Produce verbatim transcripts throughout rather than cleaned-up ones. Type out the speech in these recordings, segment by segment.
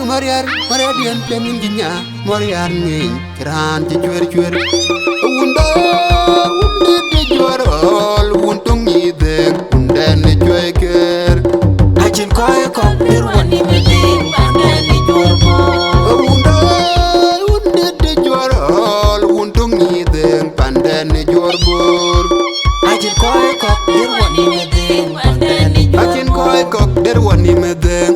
Mariar, mariar diɛn piɛn in jinya, mariar ŋeny, raan cï cuer cuer. Wunda, wunda de juɔr ɔl, wun tuŋ nyi dhek, wun dɛn ni cuɛi ker. Acïn kɔc kɔ̈k dër wɔ nim ë dhëëŋ, panden ni juɔr bor. Wunda, wunda de juɔr ɔl, wun tuŋ nyi dhëëŋ, panden ni juɔr bor. Acïn kɔc kɔ̈k dër wɔ nim ë dhëëŋ, panden ni juɔr bor. Acïn kɔc kɔ̈k dër wɔ nim ë dhëëŋ.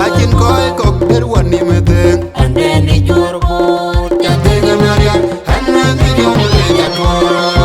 Acïn kɔc kɔ̈k dër wɔ nim ë dhëëŋ. Panden ni juɔr bor. Ca dhëëŋ ë Mariar, ɣɛn ë dhëëŋ ë Mariar.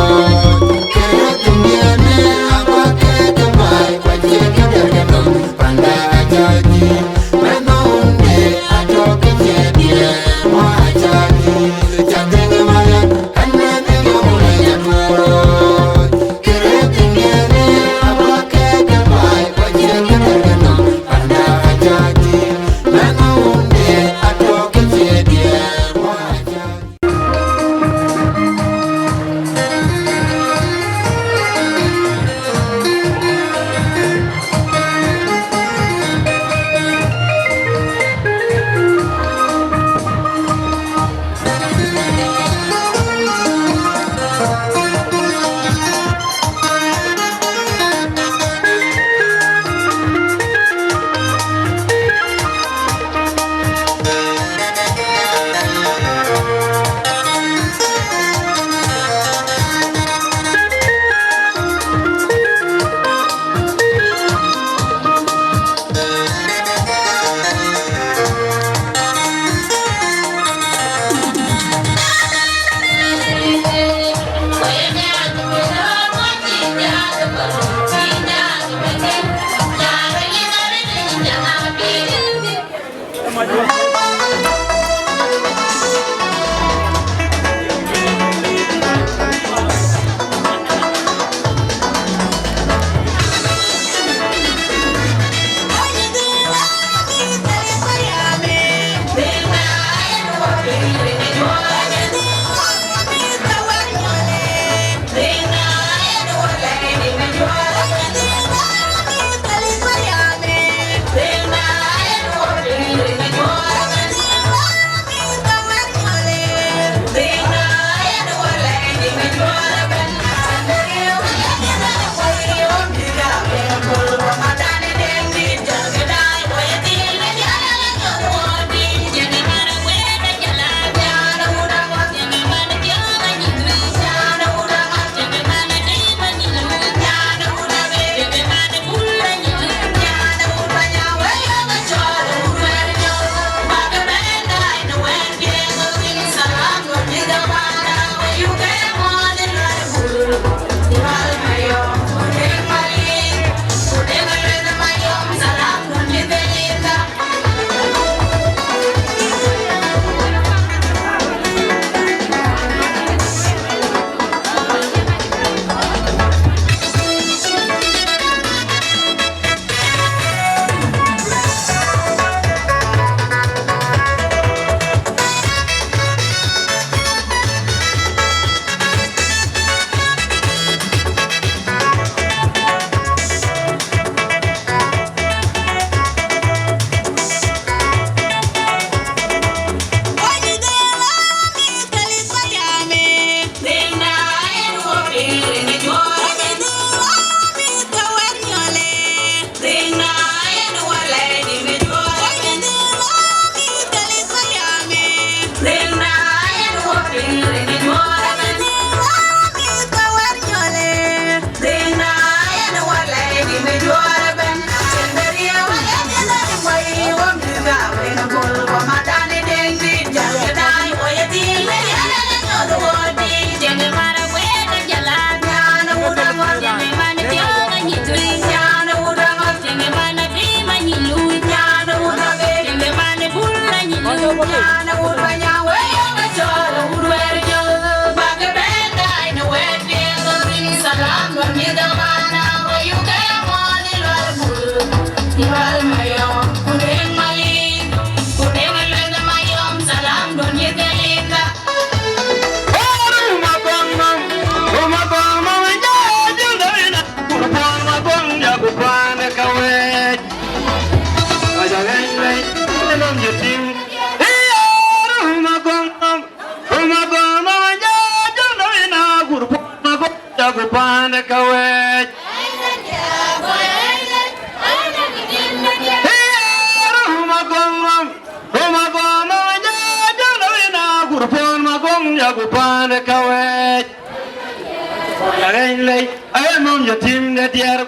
Arɛny lɛc, arɛny nɔm jɔ tim de diɛɛr.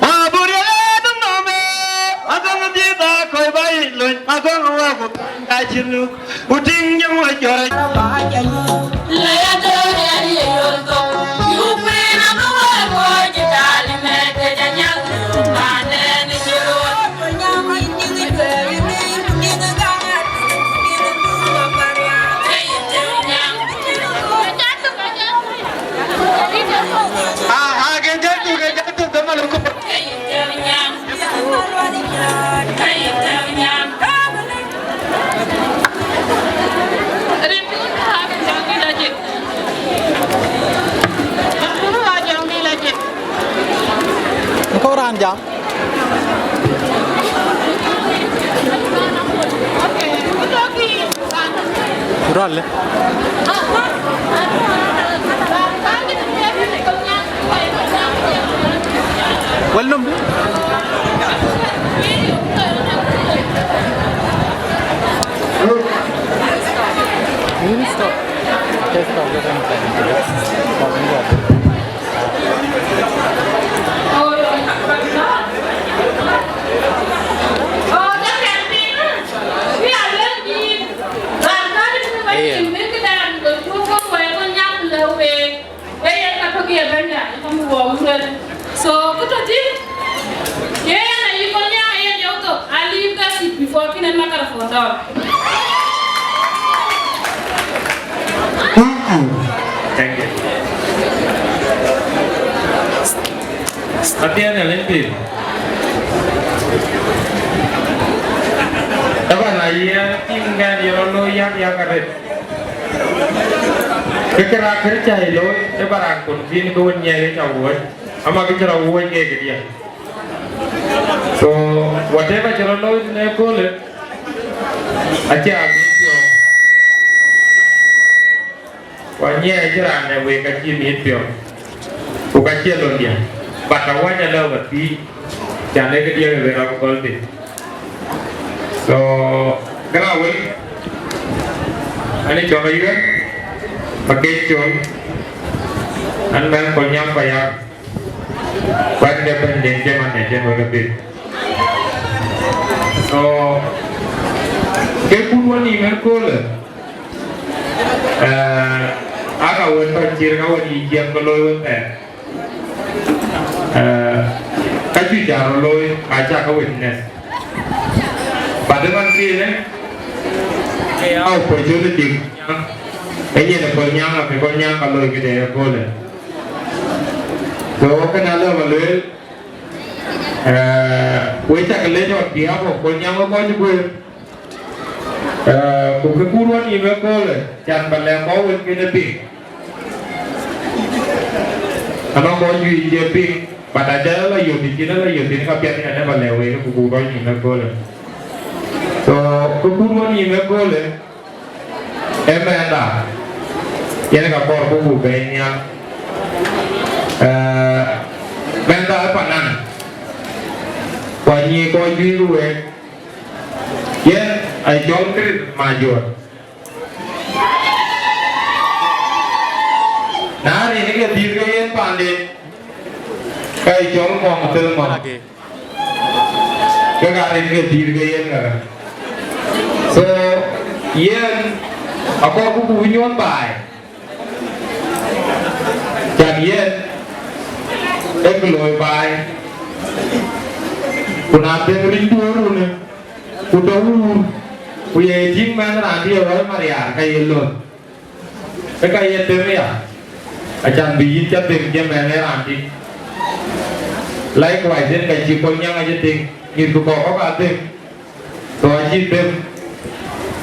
Abur yɛ lɛ dum nɔm ë, agɔŋ dhiëth akɔc ba yic lony, agɔŋ wä ku ka cï luk, ku tiŋ jɔŋ wä jɔr. Ah, ah, ke jatu, ke jatu, ke malu ko. Ko ran jam. Rɔl. Wal nom. Stop. Just stop. So, kë tɔ̈ thïn, yen ayï Kolnyaŋ yen yɔu thok, I leave that seat before kïn en microphone dɔ̈ɔ̈r. Thank you. Athiɛɛn ë lëny pïïr. Taban, aye tiŋ ɣɛn ye rɔt looi yak yak arëët. Ke kërac kërë cä ye looi, ë ba raan kun thiin ke wën nyiɛɛi ke cä wuɔ̈c, ama ke cï rɔt wuɔ̈c ke këdiɛ̈. So, whatever cï rɔt looi tënë ëköölë, acï amiit piɔ̈u. Ku anyiɛɛi cï raan dɛ wek ka cï miit piɔ̈u, ku ka cie londiɛ̈, but awäny alëu ba thiëëc, can ee këdiɛ̈ ke wek rɔt gɔl thïn. So, kërac wek, ani cɔk ayuɛ̈r, ba kec col, an, mɛnh Kolnyaŋ ba ya. Kuat ke bɛ̈nyden cï man ë cïn wek abï. So, ke kut wɔ nïïm ëköölë, eh, aka wën tɔ̈ cïr ka wën yï jiɛɛm ke looi wën thɛɛr. Eh, ka cï cä rɔt looi, ka cä ke witness. But ëmën thiinë, ee opportunity, ee nyin ë Kolnyaŋ, ke Kolnyaŋ ka looi këde ëköölë. So, kënë alëu ba lueel, eh, we cak leec on behalf of Kolnyaŋ we kɔc guëër. Eh, ku kë kuur wɔ nïïm ëköölë, can ba lɛ̈k kɔc wën kënë piŋ. Anɔŋ kɔc juëc cie piŋ, but acä la yök, cïn la yök, cïn ka piɛth, yen ë ba lɛ̈k wek, ku kuur kɔc nïïm ëköölë. So, kë kuur wɔ nïïm ëköölë, ee mɛnhda, yen ka kɔɔr ku buk bɛ̈ɛ̈i nhial. Eh, mɛnhda ë panan, ku anyic kɔc juëc week, yen acɔl Chris Major. Na rin ke dhil ke yen panden, ka acɔl Mɔŋ Thil Mɔŋ. Ke ka rin ke dhil ke yen ŋa. So, yen akɔɔr ku buk nyuɔ̈th baai. Can yen, ee kë looi baai. Ku na dhëŋ riny duöör runë, ku tɔ̈ wuur, ku ye tïŋ mɛnh raan diɛ̈ ɣɔ̈i mariaar, ka ye lon. Ke ka ye them ya, acan bï yïn cä them jë mɛnh ë raan dït. Likewise, yen ka cï Kolnyaŋ acï them, mïth ku kɔ̈k kɔ̈k aa them. So acï them,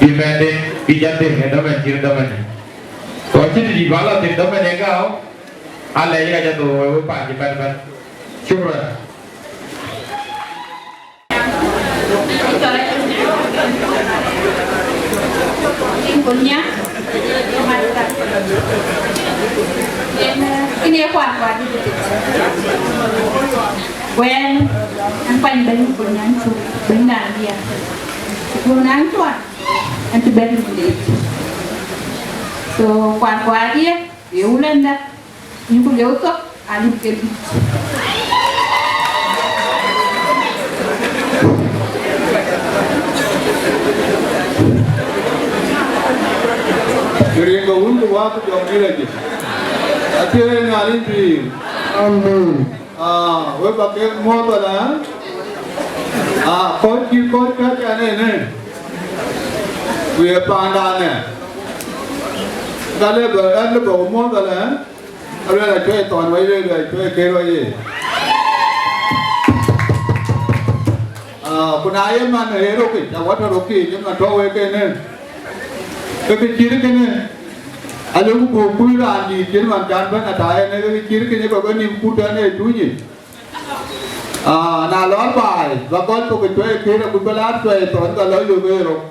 bï mɛnhde, bï cä them ë dhamën cït dhamënë. So acï të dït ba la them dhamën ë gääu, alɛc ka cä thou wek we pan cï bɛ̈n bɛ̈n. Shukran. Yen, eh, kën ye kuan kuan. Wɛn, an kuany bɛ̈ny Kolnyaŋ cuk, bɛ̈ny naan diɛ̈. Ku naan cuan, an cï bɛ̈ny mudec. So, kuan kuan diɛ̈, ye wulënda. Yïn ku lieu thok, alim ke dït. Rin ke Wun ku Wät ku Jɔŋdït Lajik. Athiëëi Nhialic pïïr. Amen. Ah, we ba ke muɔ̈ɔ̈th ala. Ah, kɔc cï kɔc kɛ̈k ɛn ënë. Ku ye paandan ë. Ka le bä, ɛn le bä we muɔ̈ɔ̈th ala. Aluel acuɛi thɔn wai, luel acuɛi kër wai ye. Ah, ku na ye man ë rökic, awat rökic, yen man tɔ̈ wek ënë. Ke kë cït kënë, alëku buk kuc raan dït cït man can bɛ̈n ata yen, ke kë cït kënë, ke bä nïm kut tɛ̈n ë tuny yic. Ah, na lɔ baai, ba gɔl thok ë cuɛi kër, agut bä laar cuɛi thɔn, ka lɔ yök ë röt.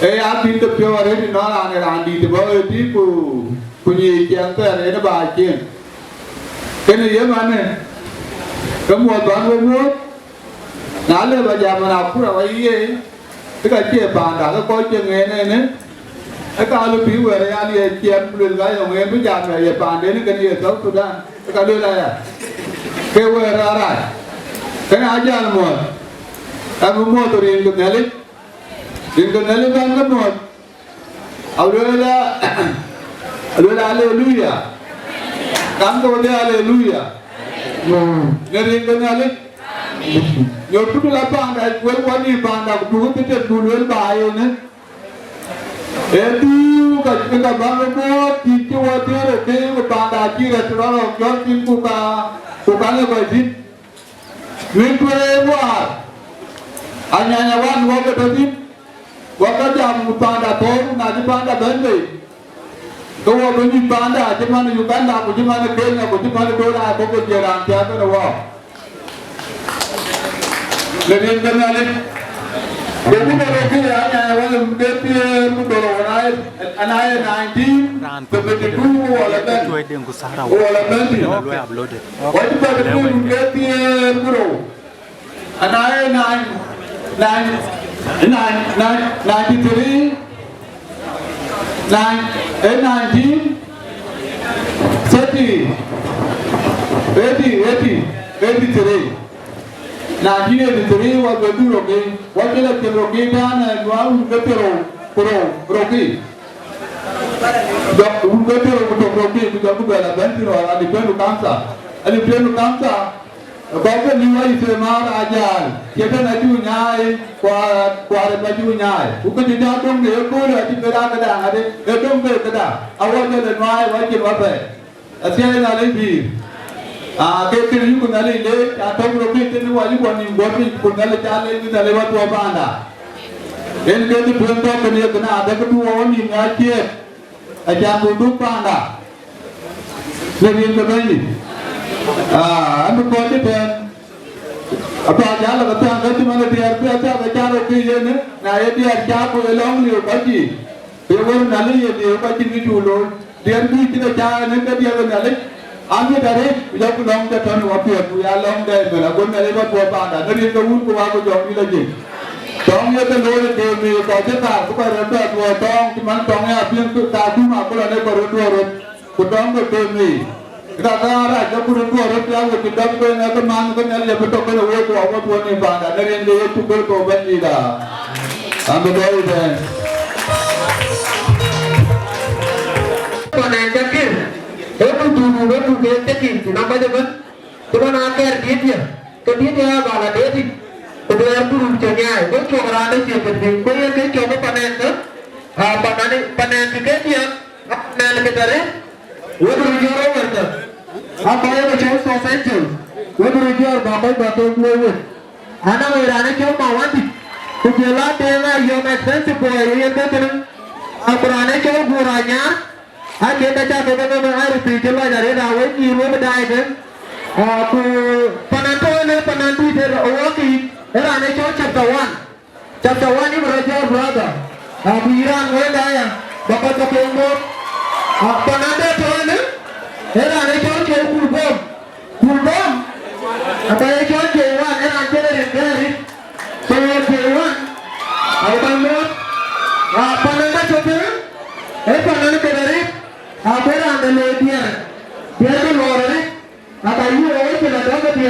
Ee ya bïn ke piɔ̈u arëët ënɔɔnë raan ë raan dït bɔ̈ ëtï ku, ku nyic ciɛɛŋ thɛɛr en ë ba cieŋ. Kënë ye manë, ke muɔ̈th bän we muɔ̈ɔ̈th, na le bä jam ënɔɔnë akura wä ye, ke ka cie paanda, ke kɔc cieŋ en ënë, ke ka lɔ bï wɛ̈ɛ̈r ë ya liɛɛc ciɛɛŋ, ku luel ka yɔŋ en bï jam ë ye paanden kënë ye South Sudan, ke ka luel aya, ke wɛ̈ɛ̈r rac. Kënë ajäl muɔ̈th, ka bï muɔ̈th rin ke Nhialic. Rin ke Nhialic bän ke muɔ̈th. Aluel, aluel, aleluya. Kam ke wä de aleluya. Në rin ke Nhialic. Nyɔr kudu la paanda, wek wä ni paanda, ku duk ke tet bu luel ba yen. Ee du ka, ka bä ke muɔ̈th, ti ci wä tëër ë ke, ku paanda ci rɛt rɔt rɔt jɔt thïn, ku ka, ku ka le kɔc thïn. Wïc tueŋ wäär, anyanya wan wä ke tɔ thïn, wä ke jam paanda thɔ̈ɔ̈r, na cï paanda bɛ̈n bei, ke wä bï nyuc paanda, acï man Uganda, ku cï man Kenya, ku cï man Dola, akököl jiëë raan thiaak kënë wä. Në rin ke Nhialic, ke ku bɛ röt kë anyanya wan ke thiëër ku dhorou, anaye, anaye nineteen seventy two wala bɛ̈n. Wala bɛ̈n thïn. Wacï bɛ̈n piny ke thiëër ku rou. Ana ee nine, nine, nine, nine, ninety three, nine, ee nineteen thirty, eighty, eighty, eighty three. Nineteen eighty three, wa bɛ dhuk rökë, wa cï lɔ cïn rökë tɛ̈ɛ̈n ë Nuäär wun ke thiërrou ku rou, rökë. Jɔk wun ke tëër ku tök röt piny, ku jɔku bɛ la bɛ̈n thïn ɣɔn alip twenty cancer. Alip twenty cancer, ë kɔc ke liu ayï them aa jäl, cie tën acï ku nyaai, ku a-, ku arëp acï ku nyaai. Ku kë cï jɔ döŋ de ëköölë acï këda këda ŋadï, ë döŋ de këda, awɔ jɔl ë nuaai wä cin wä pɛɛi. Athiɛɛi Nhialic pïïr. Aa, ke kën yïku Nhialic leec, aa tök röt piny tënë wä yï kuɔn nïm guɔ̈t piny, ku Nhialic ca leec bï Nhialic wä tuɔɔk paanda. En ke të tueŋ tɔ̈ kënë ye kënë adek du wä wä nïm ya ciëët, acan ku dhuk paanda. Në rin ke Bɛ̈nydït. Aa, an bï kɔc ëtɛ̈ɛ̈n. Abä jäl ke thiaŋ ke cï man ë diɛɛr bï athiaŋ ke can röt piny yen, na ye diɛɛr ca ku ye lɔ̈ŋ liu kɔc yiic. Ku ye wël Nhialic ye diëër kɔc cïn kë cuk looi. Diɛɛr juëc cï ke caa në ke diɛɛr ke Nhialic, amit arëët, ku jɔku lɔ̈ŋ de tɔ̈n ë wapiɛth, ku ya lɔ̈ŋ de ëmën, ago Nhialic bä tuɔɔk paanda, në rin ke Wun ku Wät ku Jɔŋdït Lajik. Tɔŋ ye ke looi ë Dhomi, kɔc cï kaar, ku kɔc röt bɛ tuɔɔk tɔŋ, cï man tɔŋ ya piŋ, ku ka kum aköl anë kɔc röt tuɔɔk röt, ku tɔŋ ke Dhomi. Ka ka rac, ka ku röt tuɔɔk röt, ya wek cï dɔm ke ŋɛk ke man, ke Nhialic abï tɔ̈ kenë wek, ku awä tuɔɔk nïm paanda, në rin ke Yecu Kërtho Bɛ̈nydïïtda. An bï bɛ̈ɛ̈i ëtɛ̈ɛ̈n. Kɔn ɛn cä kir, ee ku dhuk, ku ke dhuk ke cä kïn, ku na kɔc ëbɛ̈n, cï man aa kɛɛr diëëtdiɛ̈, ke diëëtdiɛ̈ aa bä la deetic, ku duɛɛr ku run cï nyaai, ku cɔk raan ë cie piɛth piny, ku yen ke cɔk ë pan ɛn ke, aa, pan ɛn, pan ɛn ke ke diɛɛr, aa, pan ɛn ke tɛ̈ rëët, wek röt jɔ̈ɔ̈r ë wɛ̈ɛ̈rkë, aa, kɔc ë ke cɔl South Angel, wek röt jɔ̈ɔ̈r bä kɔc bä ke luöi wek. Ana wëë raan ë cɔl Mawandït, ku jël aa Deŋ Ayɔm expensive boy ë yen bɛ̈n tënë, aku raan ë cɔl Guur Anyaar, aa ken dɛ cä ke bɛ̈n ëmën aa rupii cï lɔc arëët aa wec nyïïr wek bï daai ke. Aa, ku panan tɔ̈ ënë panan dït ë wok yiic, ë raan ë cɔl chapter one. Chapter one yï bï rɔt jɔɔr brother. Aa, ku yï raan wënda aya, bä kɔc ke piŋ bɔ̈. Aa, panan dɛ tɔ̈ ënë, ë raan ë cɔl Col Kul Bom. Kul Bom, aba ye cɔl J one, ë raan cïn rin bɛ̈ɛ̈r rit. So J one, aba muɔ̈ɔ̈th, aa, panan dɛ tɔ̈ tënë, ë panan ke dɛ rit, aa, ku ë raan dɛ looi diɛɛr.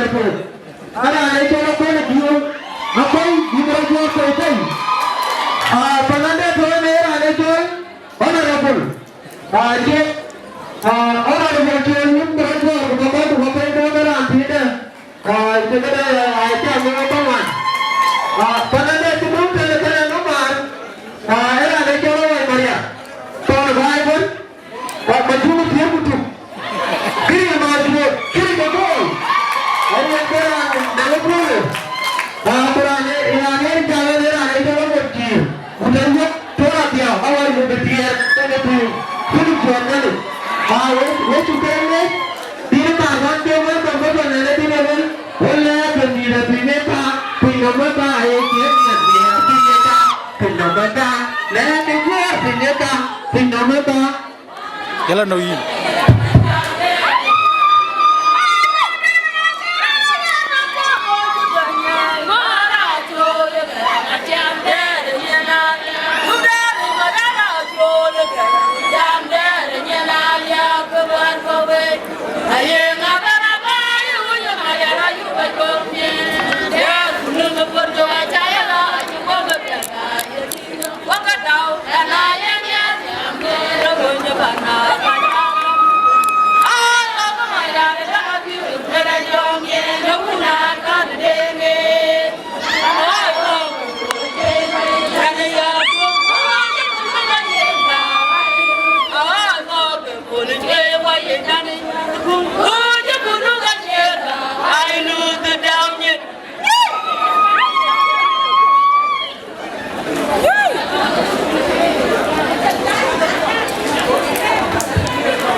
Airport. Araan ë cɔl Akɔl Diöör, Akɔl yï bï rɔt juɔ̈ɔ̈r thou thou. Ah, panande thou ënë raan ë cɔl Honorable. Ah, cï, ah, Honorable cï yïn bï rɔt juɔ̈ɔ̈r ku bä kɔc ku bä pɛ̈i dɔ̈ɔ̈r ë raan thiinë. Ah, cï këde, ah, cä ŋö bä ŋuan. Ah, panande cï döŋ tënë kënë nɔm maan. Ah, ë raan ë cɔl Awai Maria. Thɔn ë baai ëbën. Wa ma juk thiëër ku tuk. Kiri ma juk, kiri ma gol. Ayen ke raan na le gol. Ah, ku raan e, raan e jal e raan e jal e kir. Ku te yok tora dia, awa yo be tier, te ke tu. Kiri juan nani. Ah, we, we chu ke le. Dine ma ran ke we ko ko ne le dine le. Wala ke ni le dine ta. Piny nɔm ë ba e ke ne dine, piny ë ta. Piny nɔm ë ba. Le ke juɔ̈ɔ̈r piny ë ta. Piny nɔm ë ba. Yala no yin.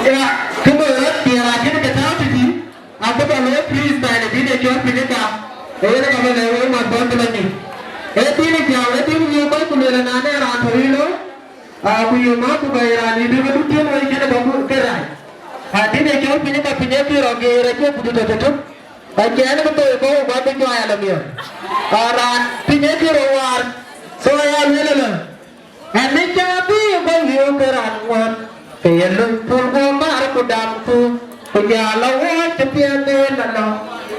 Ya, kë bï rɔt diɛɛr akënë ke tääu tëtï, abï bä looi please, bɛ̈ny ë dït ë cɔl Pineka, ee yen ka bä lɛ̈k wek mat bä bï lɔ nyuc. Ee dït ë jam, ee dït ë yöök kɔc ku lueel ënɔɔnë raan tɔ̈ ril looi, aa, ku yöök mat ku bɛ̈ny raan yï dït ë dut tiëm wei cïn ë bä ku ke rac. Aa, dït ë cɔl Pineka piny ee kë rɔt geer acï ku dït ë tëtök. Ka cɛn kë thoi kɔ̈u guɔ bï juac alɔ miɔ̈r. Ka raan piny ee kë rɔt waar, so ya lueel ëlë. Ɛn ë cä bï bä wiëëu ke raan ŋuɔ̈t, ke ye löŋ pur guɔ määr ku damku, ku jɔ lɔ wääc cï piɛth en ëlɔ.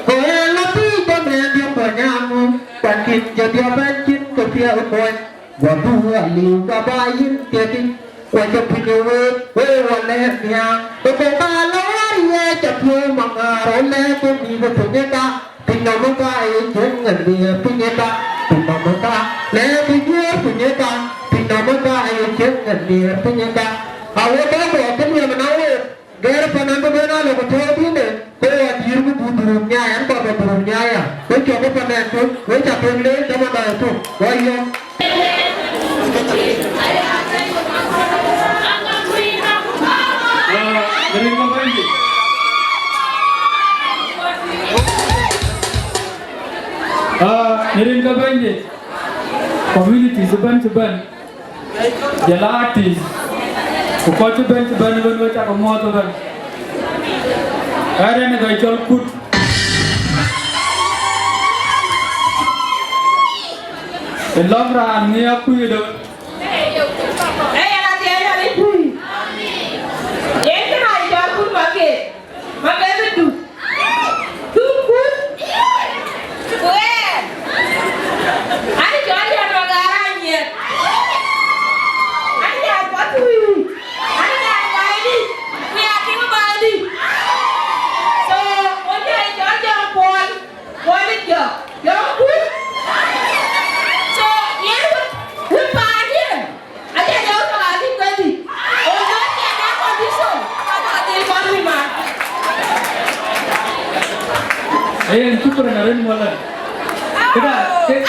Ku en lɔ pïïr jɔ mɛɛndiɛ̈ kuɔny aŋu, kuankïn jɔ dhiɔp ɛn cïn ke piɛth kuɔny. Guɔ bï aliu ka ba yïn tiɛ̈kic, ku acï piny ë week, wek wä lɛ̈ɛ̈t nhiaar. Ku kɔ̈k ka lɔ wäär yɛɛc apiɔ̈u maŋäär, ë lɛ̈ɛ̈t ë mïth ë piny ëda, piny nɔm ëda ë cieŋ ë nhiëër piny ëda, piny nɔm ëda, lɛ̈ɛ̈t ë juëër piny ëda, piny nɔm ëda ë cieŋ ë nhiëër piny ëda. Awek bä kɔɔr bï nhiam ëna week. Gɛ̈ɛ̈r pan an bï ben aa lɔ ku tɔ̈u bï ne, ke wɔ dïïr ku buk dhurup nyaai, an, kɔɔr bä dhurup nyaai ya. Wek cɔk ke pan ɛn tök, wek ca pek leec, dhamanda ë tök, wɔ yɔ̈ɔ̈k. Ah, në rin ke bɛ̈nydït. Ah, në rin ke bɛ̈nydït. Communities ëbɛ̈n cï bɛ̈n. Jɔl artist, ku kɔc cï bɛ̈n, cï bɛ̈n ëbɛ̈n, we cakï muɔ̈ɔ̈th ëbɛ̈n. Ɣɛn ë gɔl cɔl Kut. Ë lɔ̈k raan ŋiɛc kuc ëdë. Ee, yɛn athiɛɛi Nhialic kuc. Yen cï raan cɔl Kut Maket. Maket ë Duk. Duk Kut. Ku ɣɛn, an cɔl Yɛn Magar Anyiɛth. An nyan Pathuyï. An nyan Baidït. Ku ya tiŋ Baidït. So, wɔ jɔ cɔl Jɔŋ Puɔl. Puɔl ë Jɔŋ. Jɔŋ Kut. So, yen wut, wut paandiɛ̈. Aca jɔ thok adï kuethi. Although cïn na condition, ka bä dhil kɔn rï man. Ee, yen shukran arëët wala. Këda, kë-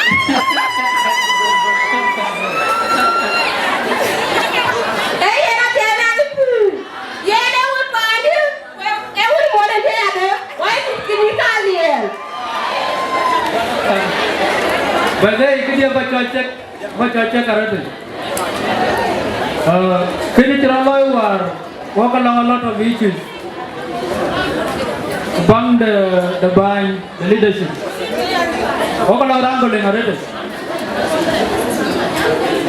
Ee, yen athiɛɛn adï pur. Yen ee wut paandiɛ̈. Ee wut muɔl ë tëë adë, wai kï, kï dït ka liɛɛl. By the way, këdiɛ̈ bä cɔl cek, bä cɔl cek arëët. Ah, kënë cï rɔt looi wäär, wok alɔŋ a lot of issues. Baŋ de, de bäny, the leadership. Wok alɔŋ raan gɔl liŋ arëët.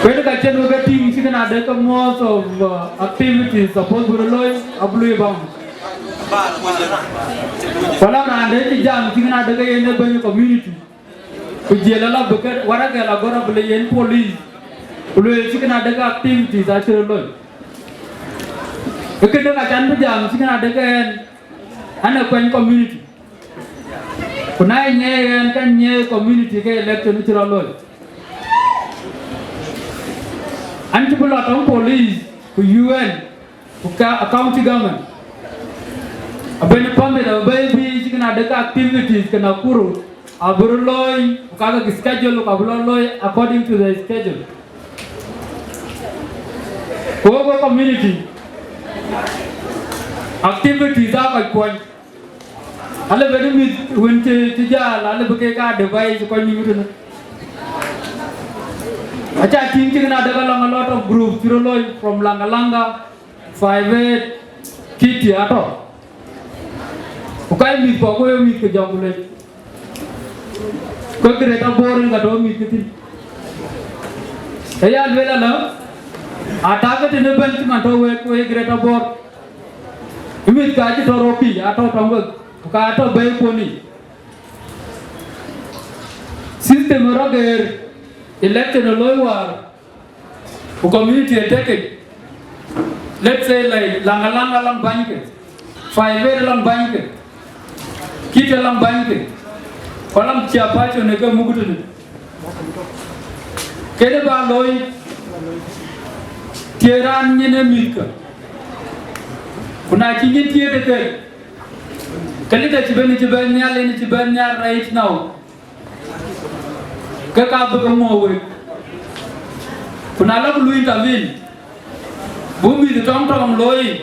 Kën ka cïn wek e tïŋ cï kën adë ke most of, uh, activities suppose bï rɔt looi, abï lui baŋ. Ku la raan dɛ̈ cï jam cï kën adek yen ë bɛ̈ny community. Ku jiël ala bï ke waragɛl agɔ̈r abï le yen police. Ku lueel cï kën adek activities acï röt looi. Ë këdë ka can bï jam cï kën adek ɛn, an ë kuany community. Ku na ye nyiɛɛi ɛn, ka nyiɛɛi community ke election cï rɔt looi. An cï bï lɔ tɔŋ police ku U N ku ka county government. Abɛ̈n permit abï bɛ̈i bï cï kën adek activities ke Nakuru abï röt looi, ku ka ke schedule, ku abï lɔ looi according to the schedule. Ku wek community activities aa kɔc kuɔny. Alë bï mïth wën cï, cï jäl, alë bï kek aa advice kɔc nïïm tënë. Aca tïŋ cï kën adek alɔŋ a lot of group cï röt looi from Langa Langa, Five Eight, Kiti atɔ̈. Ku ka ye mïth kɔ̈k ku ye mïth ke Jonglei. Ku Greater Bor yen ka tɔ̈ mïth ke thïn. Aya lueel alä, atak ke tënë bɛ̈n cï man tɔ̈ wek, wek Greater Bor. Ë mïth ka cï tɔ̈ röökï, atɔ̈ tɔŋ wek, ku ka tɔ̈ bɛ̈i kuɔn yic. System ë rɔt geer, election ë looi wäär, ku community ë tek yic. Let's say, like, Langa Langa alɔŋ bänyke, Five Eight alɔŋ bänyke, Kiti alɔŋ bänyke, ku alɔŋ chairperson ë ke muk tënë. Këde bä looi, tiëë raan nyin ë mïthkë. Ku na cï nyin tiëëdë ke, ke leadership ënë cï bɛ̈n nhial, ënë cï bɛ̈n nhial right now. Ke ka bï ke ŋuɔ̈ɔ̈k wek. Ku na lɔ bï luui intervene, bï mïth tɔŋ tɔŋ looi,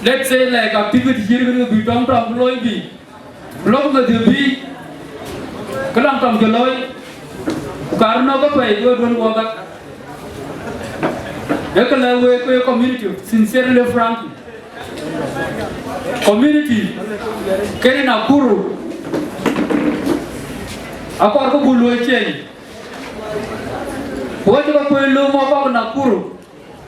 let's say, like, activity cï rït bï tɔŋ tɔŋ bï looi bï, lok meth bï, ke lɔŋ tɔŋ cï looi, ku ka röt nɔ̈k ke pɛ̈i, ke duön wɔ gak. Ee kë lɛ̈k week, week community, sincerely, frankly. Community, kënë Nakuru, akɔɔr ke buk luɔi change. Ku wɔ cï ke kuëë lööm wɔ kɔ̈k Nakuru,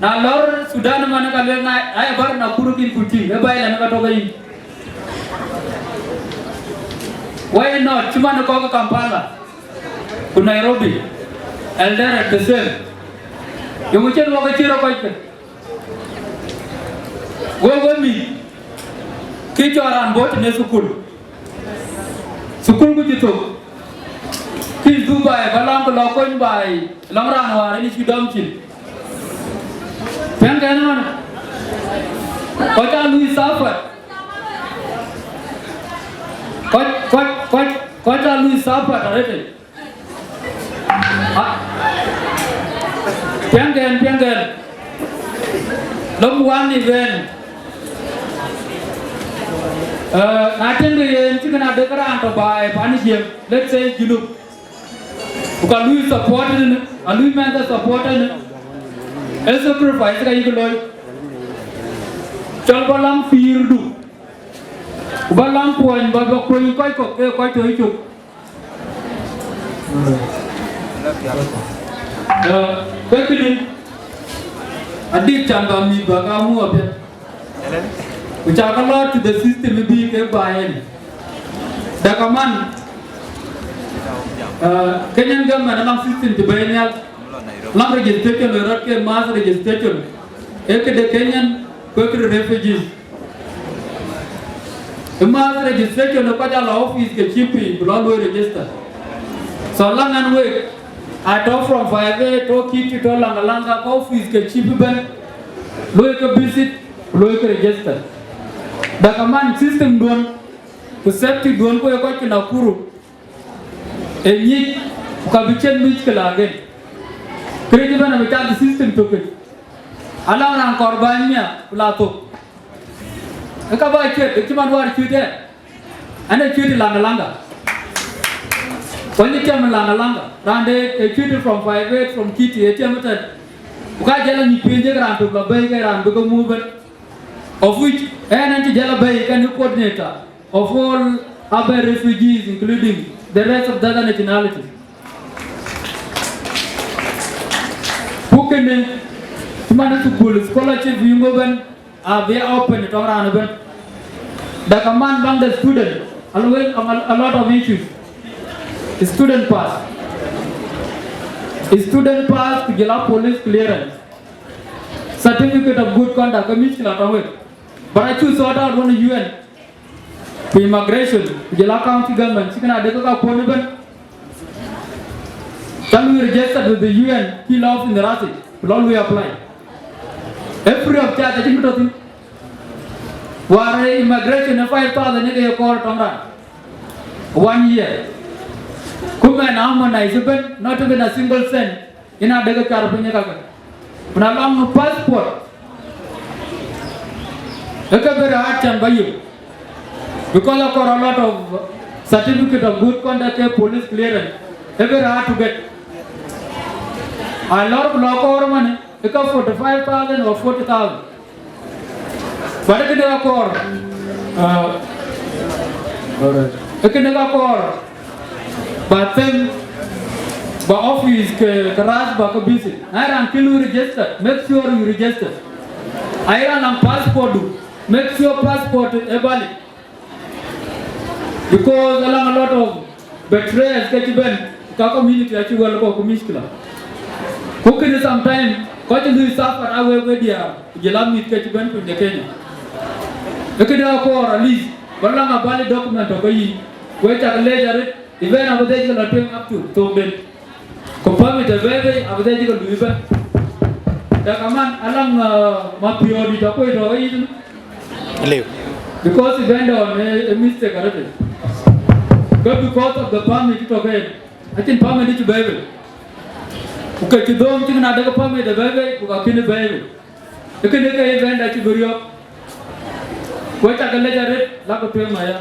na lɔr Sudan ëmën ka lueel na, aya bär Nakuru kïn ku tïŋ, ë bä yï lɛn ka tɔ̈ ke yï. Why not? Cï man kɔ̈k Kampala, ku Nairobi, Eldoret the same. Yöŋ cïn wɔ ke cï rɔt kɔc ke. Wek, wek mïth, kï cɔl raan bɔ̈ tënë thukul. Thukul ku cï thök. Kï dhuk baai, ba lɔŋ ke lɔ kony baai, lɔŋ raan wäär ënë cï dɔm cin. Piɛŋkɛn ëmën, kɔc aa luui suffer. Kɔc, kɔc, kɔc, kɔc aa luui suffer arëët. Ah. Piɛŋkɛn, piɛŋkɛn. Lom wan event. Eh, na tiɛŋkï yen cï kën adek raan tɔ̈ baai pan Jiëŋ, let's say Junub. Ku ka lui support ënë, a lui mɛnhde support ënë. Ee sacrifice ka yïk looi. Cɔl bä lam pïïrdu. Ku bä lam kuɔny, bä, bä kuɔny kɔc kɔ̈k, ke kɔc tɔ̈ yïcök. Eh, ke këdï, adït can bä mïth bä ka muk apiɛth. Ku ca ke lɔ to the system bï ke bä en. Dakaman, eh, Kenyan government anɔŋ system cï bɛ̈ɛ̈i nhial. Anɔŋ registration ë rɔt ke mass registration. Ee këde Kenyan, ku ee këde refugees. Ë mass registration ë kɔc aa lɔ office ke cï piny, ku lɔ luöi register. So, läŋ ɛn wek, atɔ̈ from Five Eight, tɔ̈ Kiti, tɔ̈ Langa Langa, ke office ke cï bï bɛ̈n, luöi ke visit, ku luöi ke register. Dakaman system duön, ku safety duön, ku ee kɔc ke Nakuru, ë nyic, ku ka bï cïn mickila again. Kërɛɛc ëbɛ̈n abï cath system tökic. Ala raan kɔɔr bäny mia, ku la thok. Ë ka bä cuet, ë cï man wäär cuet ë. Ɛn ë cuet ë Langa Langa. Kony ë tiam ë Langa Langa. Raan de ë cuet from Five Eight, from Kiti, ë tiam ëtɛ̈n. Ku ka jël anyuc piëny jek raan tök la bɛ̈i ke raan bï ke muk ëbɛ̈n. Of which, ɛn ɛn cï jël abɛ̈i kɛn ë coordinator of all other refugees, including the rest of the other nationalities. Ku kënë, cï man ë thukul scholarship yï ŋö ëbɛ̈n, abï open tɔŋ raan ëbɛ̈n. The command among the student, always a lot of issues. Student pass. Student pass, ku jɔl a police clearance. Certificate of good conduct, ke mïckila tɔ̈ wek. But acuk sort out wën U N. Ku immigration, ku jɔl a county government, cï kën adek ka kuɔn ëbën. Can we registered with the U N, kë lɔ in the rasi, ku lɔ we apply. Every of charge, acïn bï tɔ̈ thïn. Wäär immigration ë five thousand ë ke ye kɔɔr tɔŋ raan. One year. Ku mɛn harmonize ëbën, not even a single cent. Yen adek car piny ë kakë. Ku na lɔŋ passport, ë ke very hard can ba yök. Because akɔɔr a lot of certificate of good conduct ke police clearance. Ë very hard to get. A lɔr ku lɔ kɔɔr mane, ë ka forty five thousand or forty thousand. But ë kënë akɔɔr, uh, ë kënë akɔɔr, ba them, ba office ke, ke rasi ba ke busy. Na raan kë lu register, make sure you register. Ai raan nɔŋ passport du, make sure passport ë valid. Because alɔŋ a lot of betrayers ke cï bɛ̈n, ka community acï wɛl kɔ̈k ku mïckila. Ku kënë sometime, kɔc cï lui suffer a wek we diäär, ku jɔl a mïth ke cï bɛ̈n piny de Kenya. Ë kënë akɔɔr at least, ba lɔŋ a valid document tɔ̈ ke yï, we cak leec arëët, even abï dhec ke lɔ tueŋ up to thokden. Ku permit ë bɛ̈ɛ̈i bei, abï dhec ke lui bɛ̈n. Dek aman, alɔŋ, uh, ma piɔ̈ɔ̈dït akuc tɔ̈ ke yïn. Liu. Because ë bɛ̈n dɔn ë, ë mistake arëët. Ke because of the permit tɔ̈ ke yen, acïn permit cï bɛ̈ɛ̈i bei. Ku ke cï dhööm cï kën adek permit ë bɛ̈ɛ̈i bei, ku ka kën bɛ̈ɛ̈i bei. Ë kënë ke ë bɛ̈n da cï bï riɔ̈ɔ̈k. Ku cak leec arëët, la ke tueŋ aya.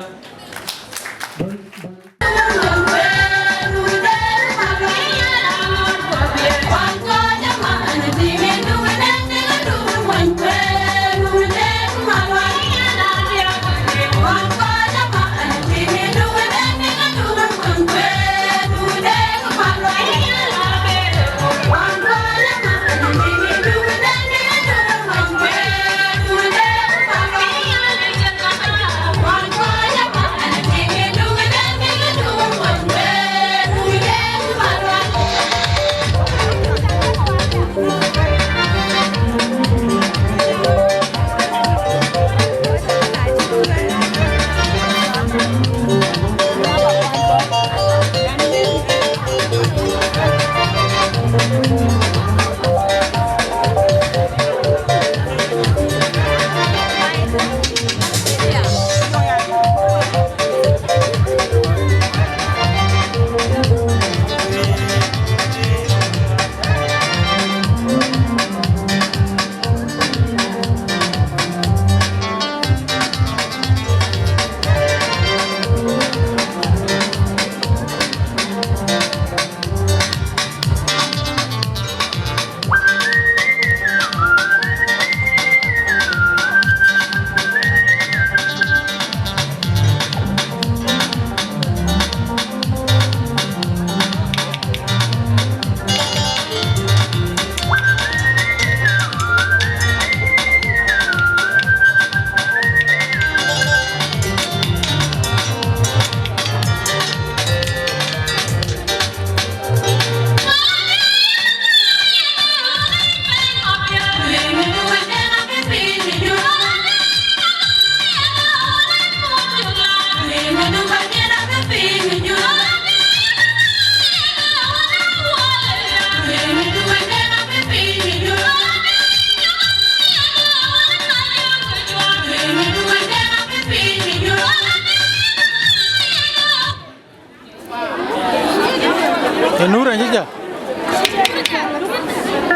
Ë Nur acï jäl.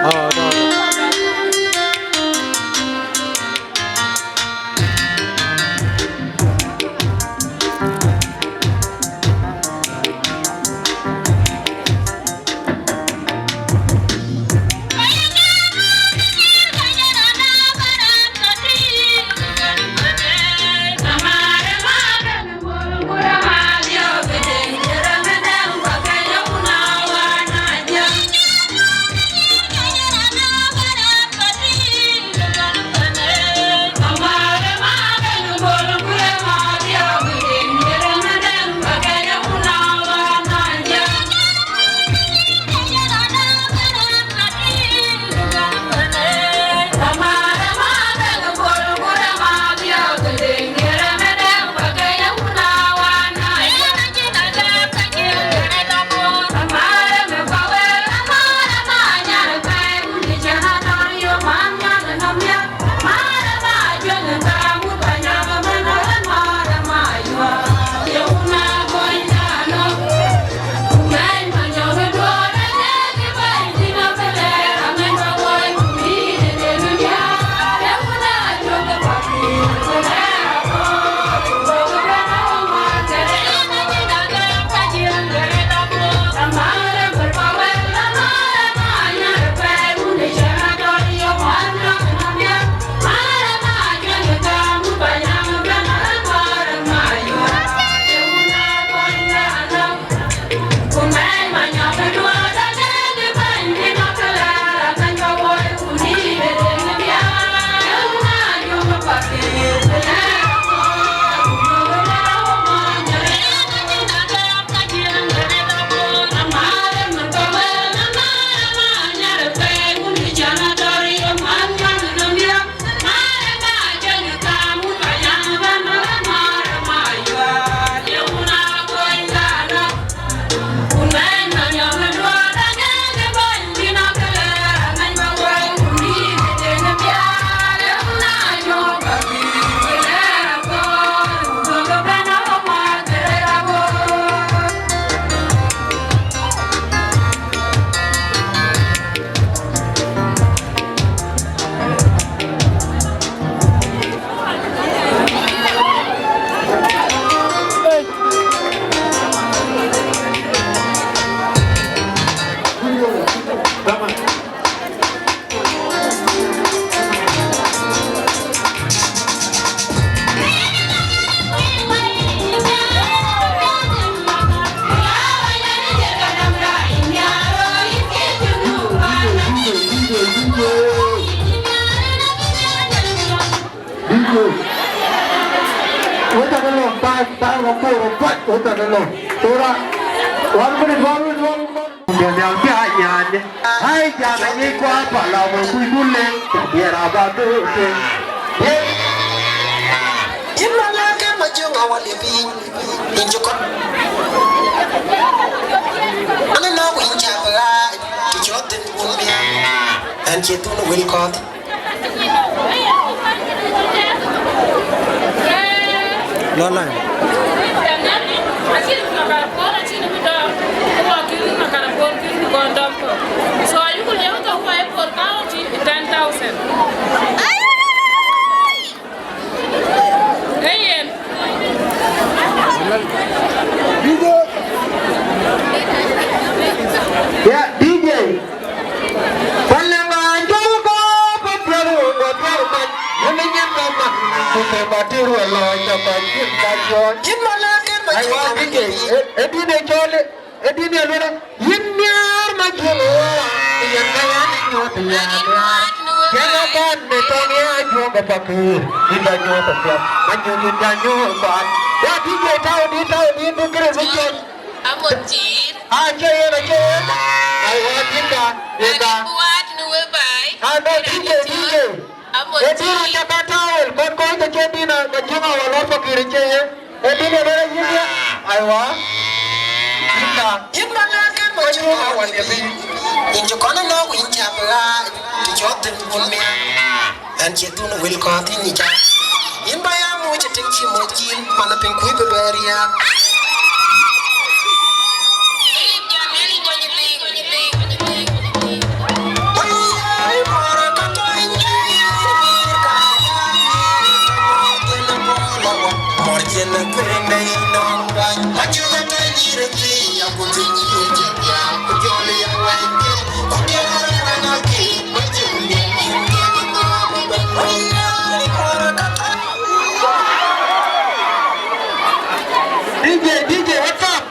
Oh, no, no. Taŋ rɔt koor rɔt kuac ku thɛn ëlɔ. Thora, one minute, one minute, one minute. Jɔl nhial bï a nyaany. Ai, jam ë nyic kuaar pal la wek kuc dun leŋ. Diɛɛr aba dhuk tueŋ. Yïn ma lɛ̈k ë ma jöŋ awal ye piny. Yïn cï kɔn. Ënë nɔ̈k yïn cä bï ɣaac. Të cɔ̈th thïn wun miäk. Ɛn cie thun wël kɔ̈th. Lɔ lany. So ayuku liɛu thok wai por county ten thousand. Ee yen. Ya D J. Pale ma jol ko pa peru ko peru ma. Yini nyen ma ma. Ku te ba tiru lo ja ba kin ba jo. Kin ma la ken ma. Ai wa D J. E di ne jole. E di ne lo. Yin miar ma jol wa. Yin ka ya ni nyot ya miar. Ya la ban ne to ya jo ba pakir. Yin da jo ta pia. Ma jo yin da jo ba. Ya D J tau di tau di du kre bi jo. Amon jir. Acie yen, acie yen. Aiwa, dinda, dinda. Buat në we bai. Ah, no, D J, D J. Amon jir. E dïn aca ka tawel, kɔn kɔc ke cie dïn a, ka cïn a wal ɔt fakir cie yen. E dïn e lëre yïn ya. Aiwa. Dinda. Yïn ma lɛ̈k ë ma cïn a wal ye piny. Yïn cï kɔn ë nɔ̈k, yïn cä bï ɣaac, të cɔ̈th thïn wun miäk. Ɛn cie dhun wël kɔ̈th yïn ë jam. Yïn ba ya muc ë tïŋ cï moc cil, man ë piny kuc bï bɛ̈ɛ̈r riääk. D J, D J, what's up?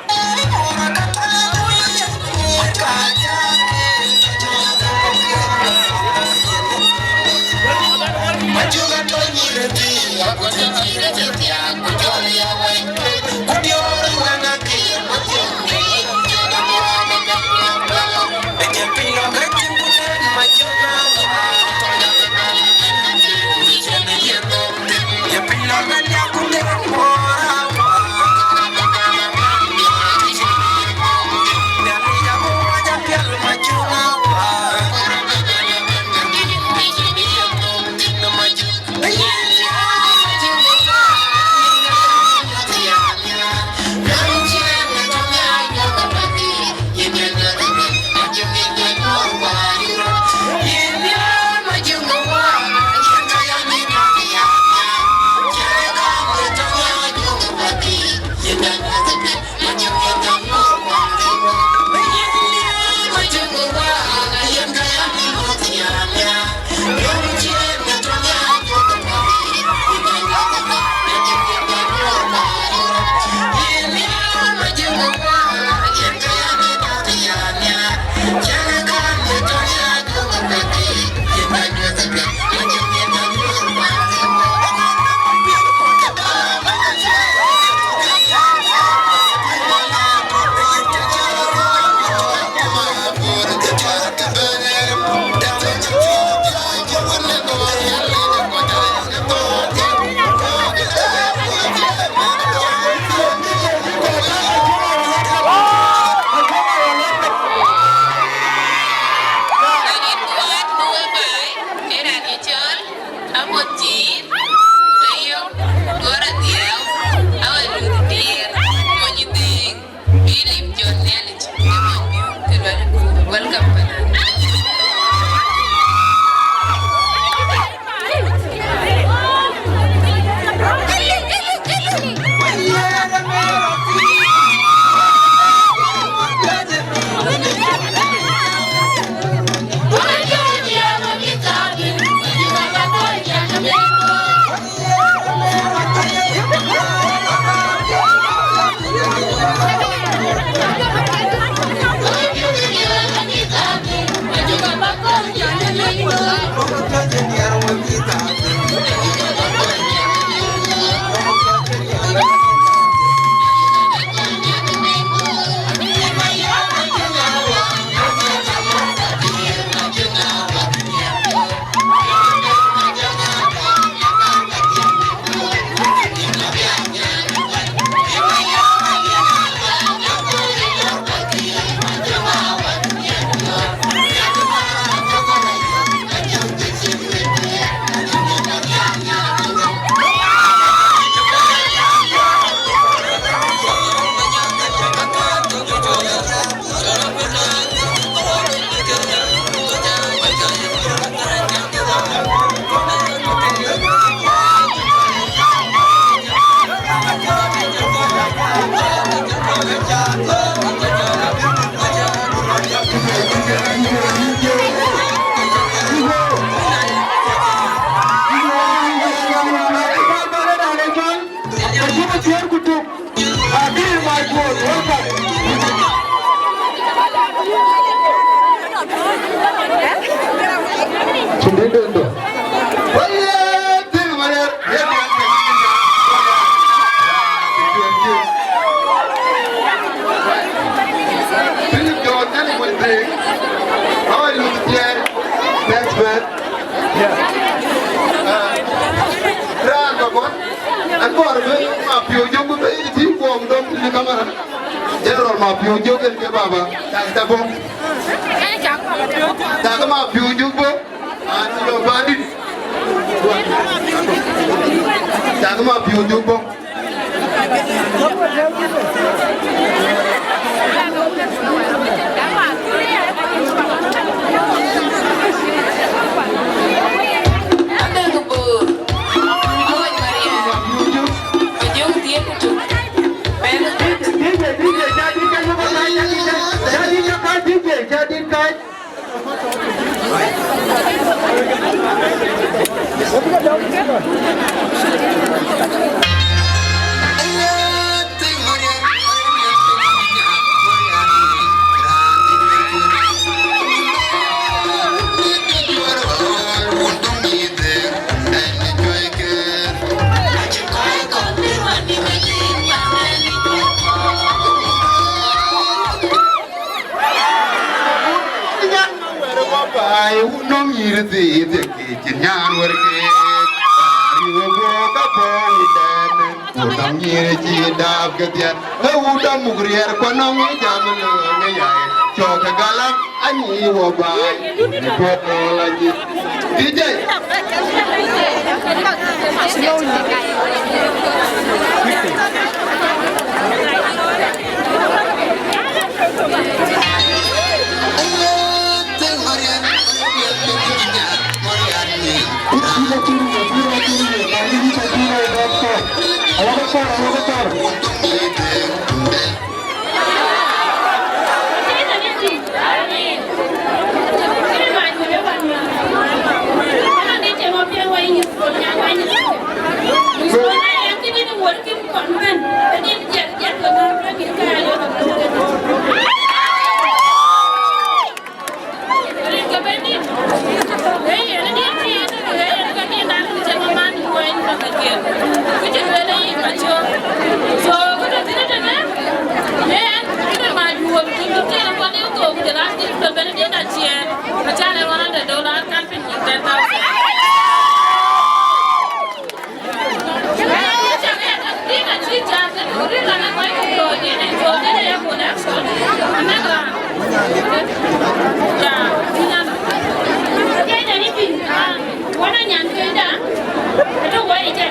Dondo. Wale, tïŋ Marial, ye diɛn ke yïn ya. Philip John, nani mony dhëëŋ. How are you, dear? Thanks, man. Uh, raan ba bɔ̈, an bɔ̈ bï Mapiööc Jök bï bɛ̈ɛ̈i tïŋ kuɔɔm dɔm tënë kamera. General Mapiööc Jök en ke baba. Cak, cak bɔ̈. Cak Mapiööc Jök bɔ̈. An cï lɔ pandït. Cak Mapiööc Jök bɔ̈. Abeg Bor, Awec Marial, Majöŋ Thiëëk Kutuk, Pɛɛn. D J, D J, D J, ca dït kac, ca dït kac, ca dït kac. Baai wun nɔm yïr dhiëëth, ye kë cïn nyan wär keek. Baai wun bɔ̈ ka bɔ̈ wun dɛn, wun nɔm yïr cï dap ke dhiɛl. Ee wun dɔm muk riɛɛr, ku nɔm yï jam lööŋ ë yai. Cɔk ke galam, anyi wɔ baai, ni tuɔɔk nɔɔl anyi. D J. Wana nyan kenda, ata wai ita,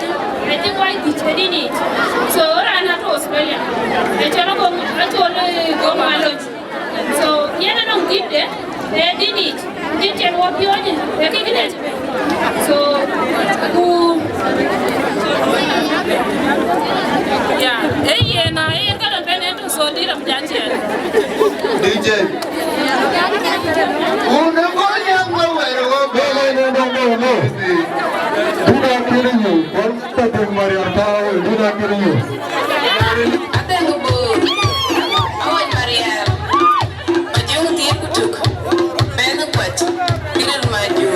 ata wai dich edini. So ora na to Australia. Echolo go, echolo go maloj. So yen anɔŋ dhïnde, ee dhïn yic, dhïn cïn wɔ piɔ̈ɔ̈c, ee kek kënë. So ku, ya, ee yen, ee yen ka lɔ bɛ̈n ëtök, so dït ram ja ciɛɛl. D J. Unë gɔl yɛn wä wɛɛr wä. No, no, no, no, no, no. Dït akënë yök, bɔ̈ tɔ̈ piny Marial tääu, dït akënë yök. Abeng Bor, Awec Marial, Majöŋ Thiëëk Kutuk, Bɛ̈n Kuac, Kirir Majöŋ.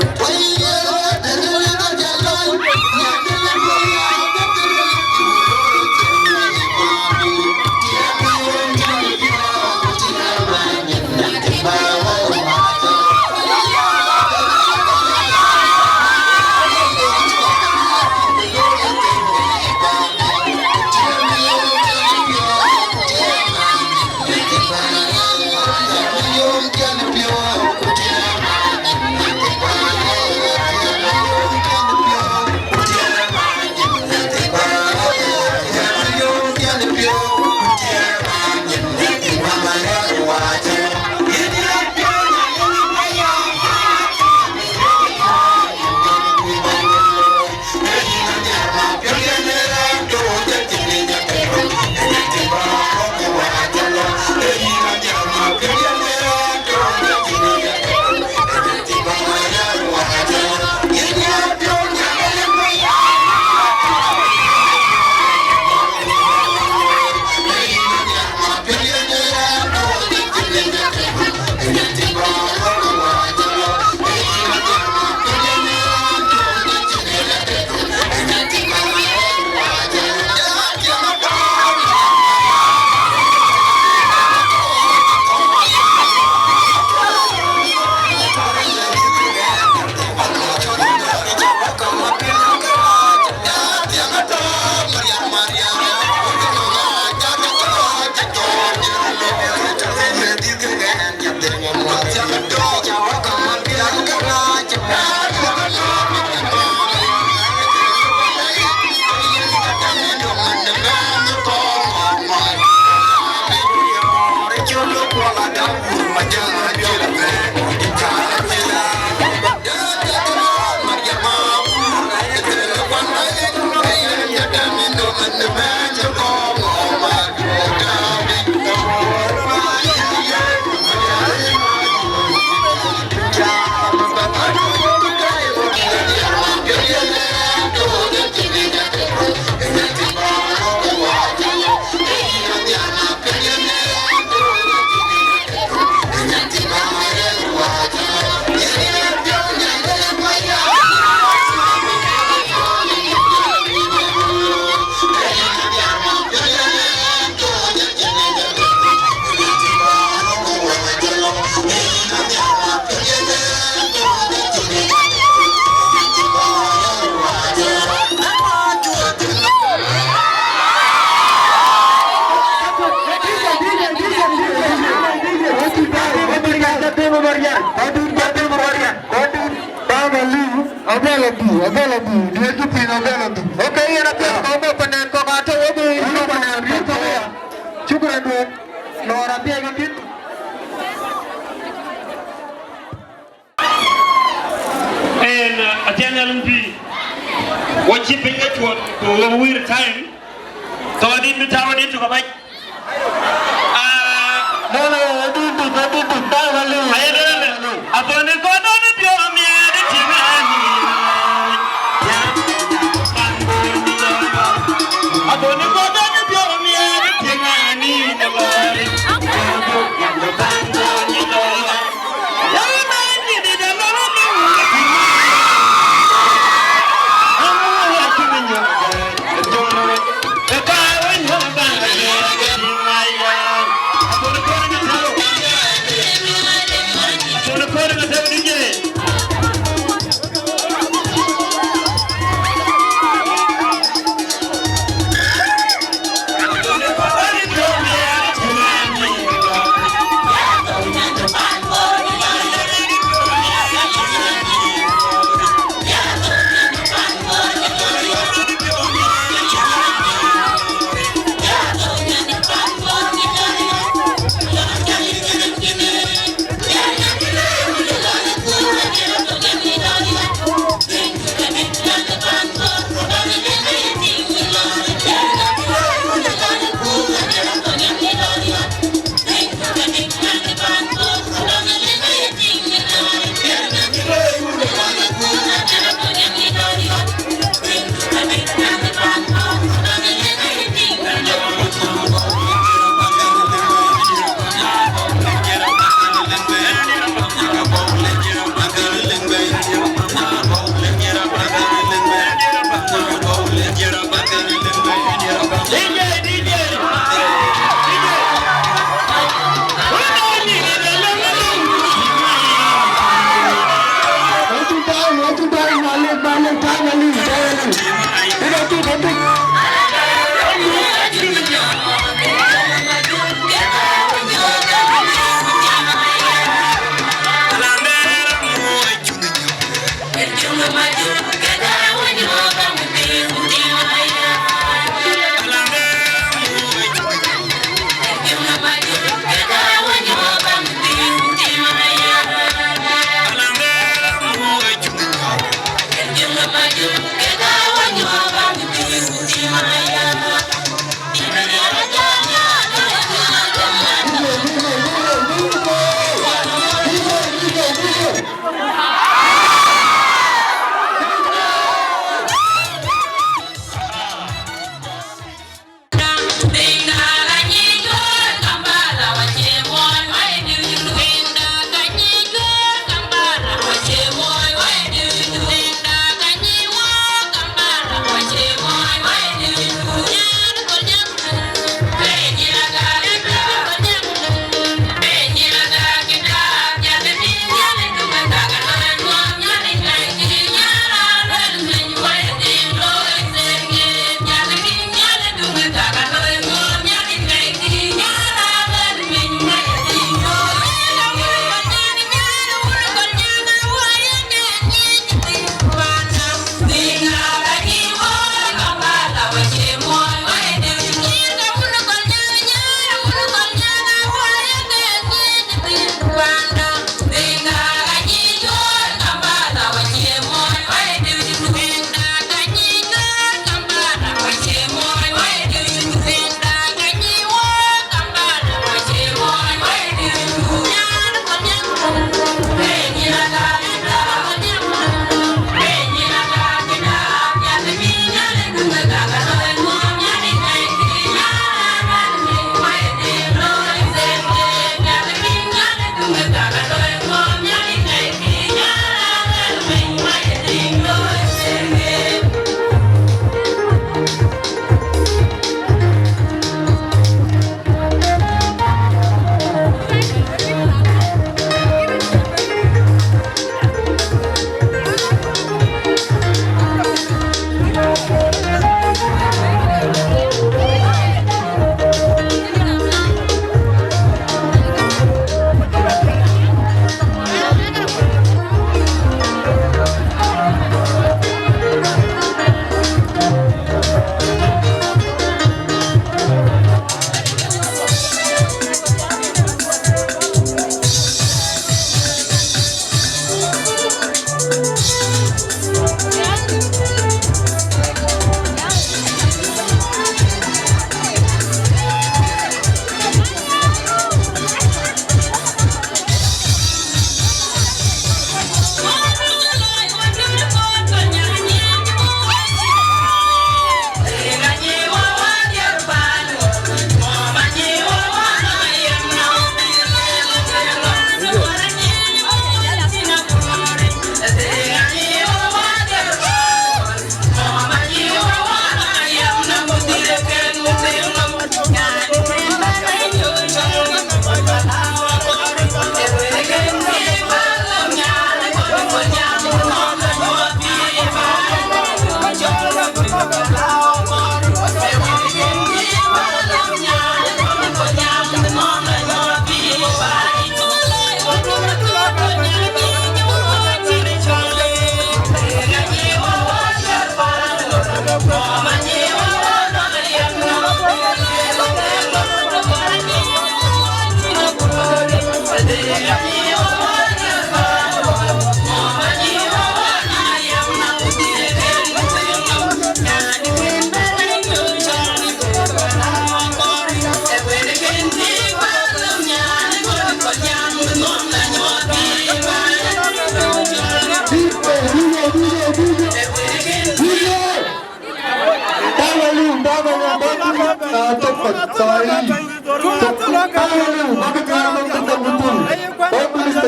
Abel Adu, Abel Adu, dia ju piny Abel Adu. Okay, yen apiɛth kɔ̈k bï panen kɔ̈k atɔ̈ wek bï yïn panen kɔ̈k ya. Shukran wek. Lɔɔr apiɛth kï. En, uh, atiɛn nyal pï. Wo cï piny ke cuɔt, ku wo wir time. Thɔɔdït bï tääu adït tök abac. Ah, no, no, adït tök, adït tök, tääu aliu. Aye lëlë. Athɔ̈n ë kɔn dɔn ë piɔ̈u miɛt ë tiŋ ani. Ya. Athɔ̈n ë kɔn dɔn ë piɔ̈u miɛt ë tiŋ ani.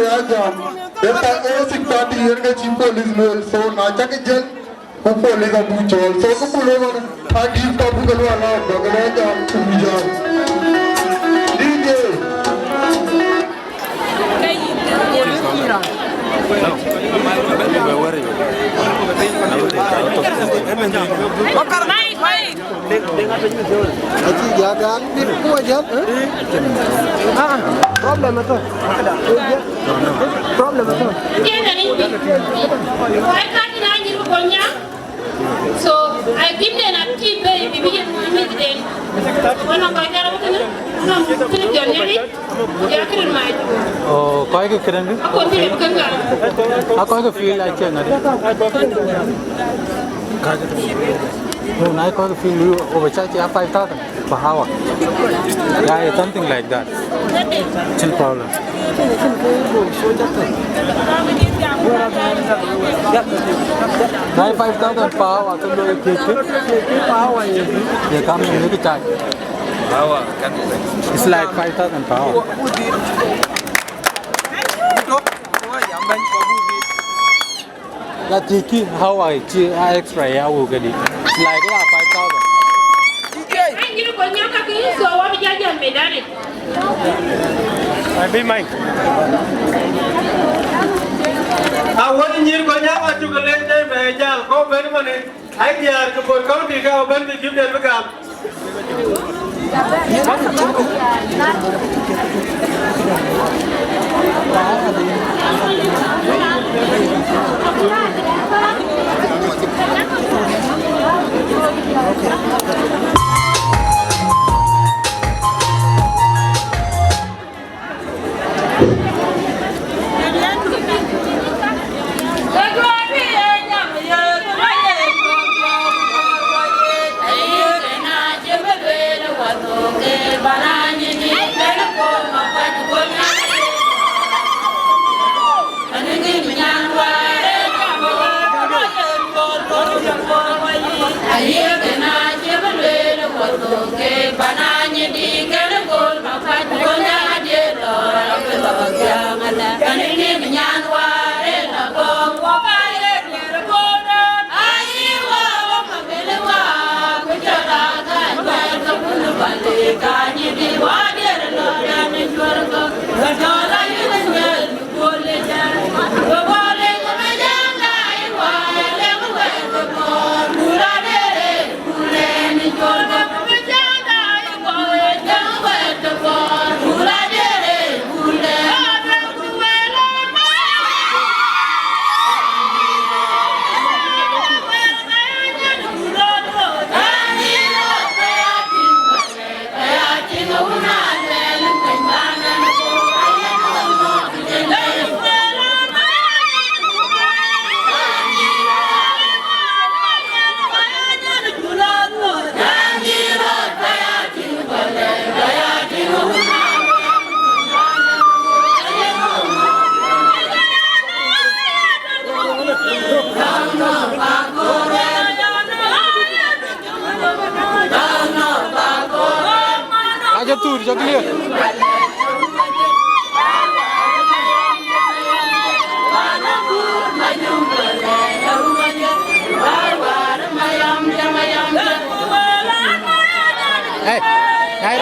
Ajam, ë pa-, ë six thirty yen ke cï police lueel, so na cak jël, ku police abuk cɔɔl. So kë buk looi ɣɔn, a gift abuk ke lueel la, buk ke lueel jam, ku buk jam. D J. Acï jat an, bï ku wä jat, eh? Ah, problem at all. Problem at all. So, I give them a tea, baby, we are with them. One of my, no, Philip, your name? Yeah, I couldn't mind. Oh, kɔc ke këdäŋ kë? I couldn't feel it, couldn't I? A kɔc ke feel like cï ŋa? No, na kɔc ke feel you overcharge ya five thousand per hour. Yeah, it's something like that. Cïn problem. Na five thousand per hour, ke looi kë kë. Ye kam ye kë charge. Hour, kan. It's like five thousand per hour. Lakin kë hour cï a extra ya wëu këdï. It's like, yeah, five thousand. Ai, nyïïr Kolnyaŋ kakë, so wɔ bï jal jam medani. Abï Mike. A wën nyïïr Kolnyaŋ acuk leec në bɛ jal, kɔ̈u bɛ̈n mɔni. Ai diäär ke Bor County ka bɛ̈n bï gift den bï gam. Aja tuur, jɔ clear. Hey, hey.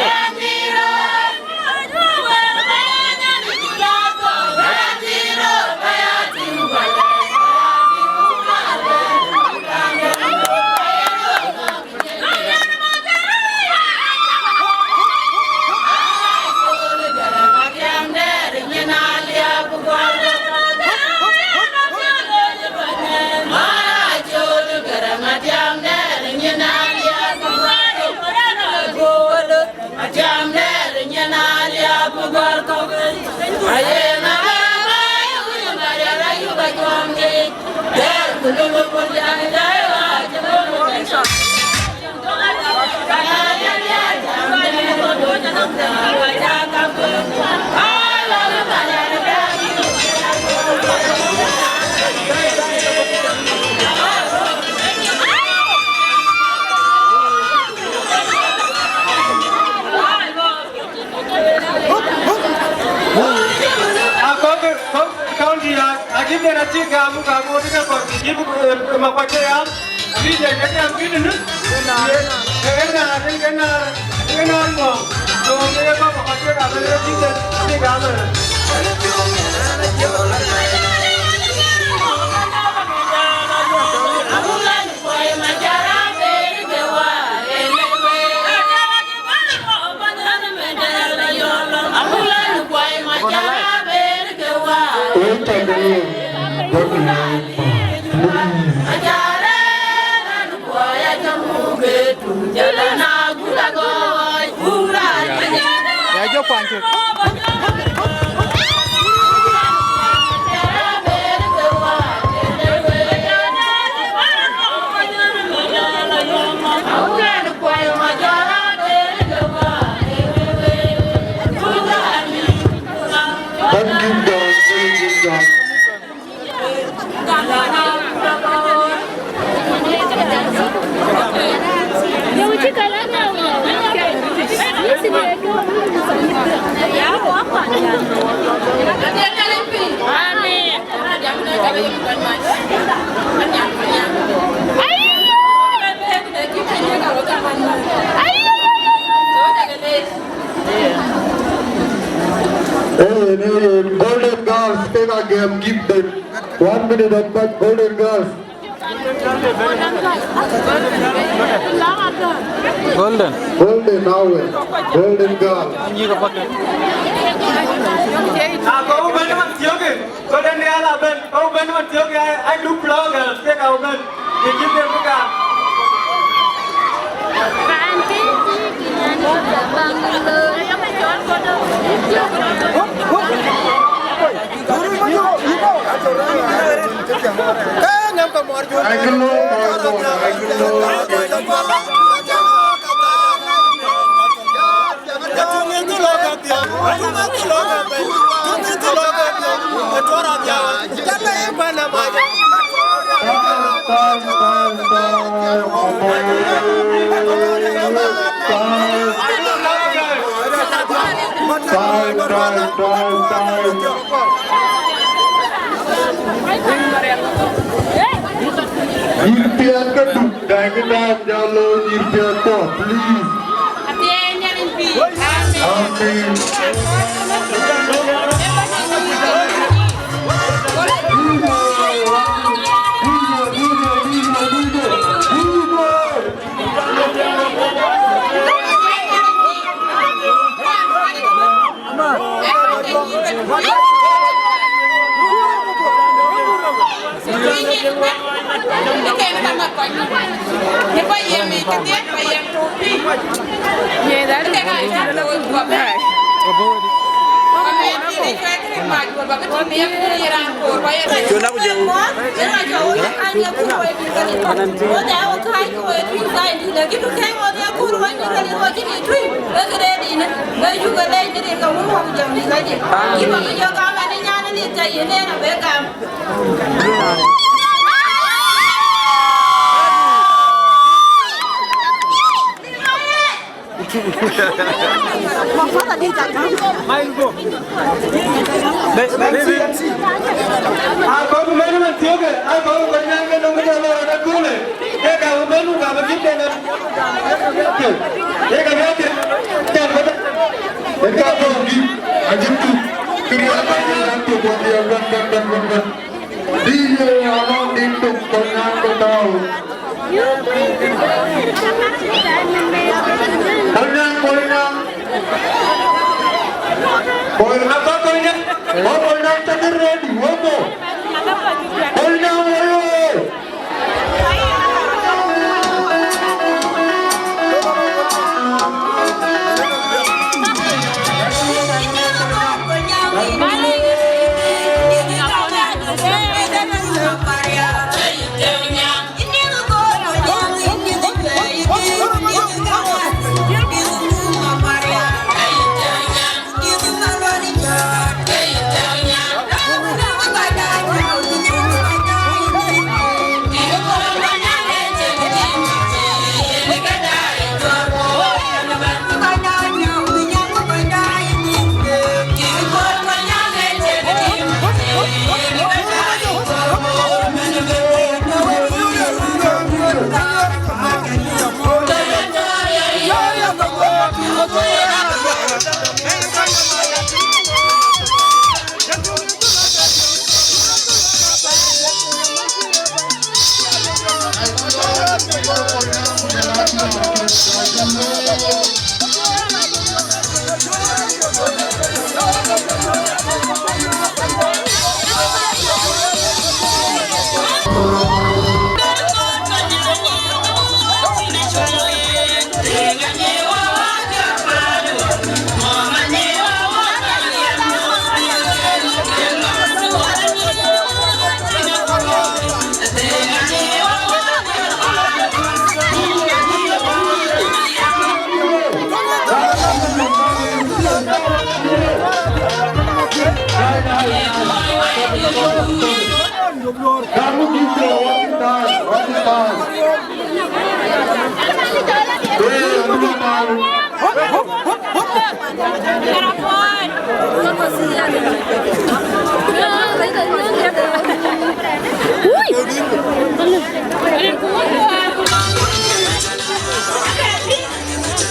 Jïp den acï gam, gam ɣöt ke kɔc, jïp, eh, makuac ke yam. Abï jɛ ke gam kïn në. Yen, yen na, yen na, yen na ŋɔ̈ŋ. So, ke ye kɔc makuac ke gam, yen jïp den acï gam ë. Ya jɔ kuany cök. Thank you, God. Thank you, God. Hey, hey, hey, Golden Girls, take a game, give them one minute of that, Golden Girls. Golden. Golden, now, Golden Girl. Anyi ka pakai. Golden Girl abɛ̈n, kɔ̈u bɛ̈n man thiɔ̈k, ai, ai du blogger, ke ka bɛ̈n, ke cï them bï gam. Ai, kë lɔ, ai, kë lɔ. Time, time, time, time. Nyïïr piɛth ke duk, dai ke dam jalo nyïïr piɛth tɔ, please. Amen. Akɔ̈u bï bɛ̈n ëmën thiɔ̈kë, akɔ̈u bï kɔc nyaŋ ke nɔm ke jɔ lɔ rɔt ë köölë, ke ka bï bɛ̈n ku ka bï gït ke nɔm. Ke ka bï apiɛth, ke ka bï apiɛth. Ë ka bɔ̈ gït, acï tuk, kë riɛl ka ye raan tuk wɔ dhiɛl bɛ̈n, bɛ̈n, bɛ̈n, bɛ̈n, bɛ̈n. D J Alɔŋ Dït Tuk, Konyaŋ ke tääu. Konyaŋ, Konyaŋ. Konyaŋ, Konyaŋ. Wo Konyaŋ, take it ready. Wo mo. Konyaŋ, wo yo. Kamu dït, what is that? What is that? Hey, what is that?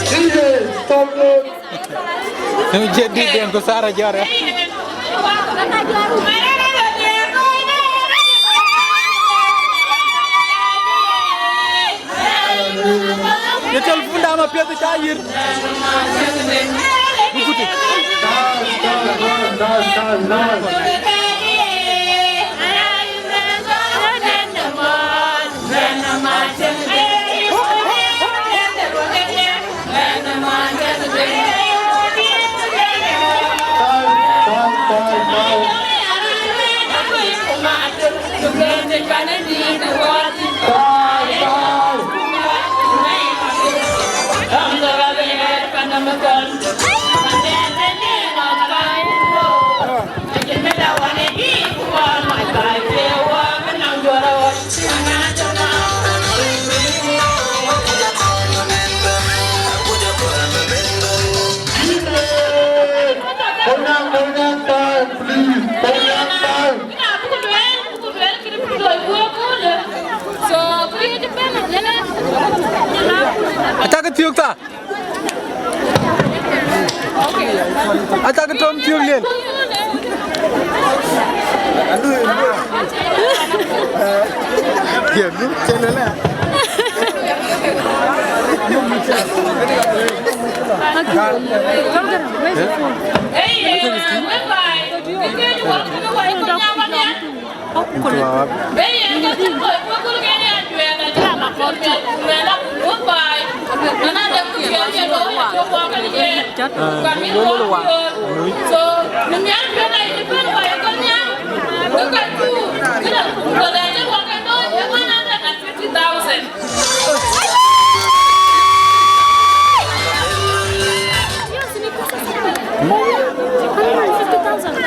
D J, stop it. Ë cï dït den ku Sara jɔt, eh? Ye telefon da ma piɛth ca yïr. Ikuti. Konyang, Konyang time, please. Konyang time. Aca ke thiök tha. Aca ke tɔm thiök liel.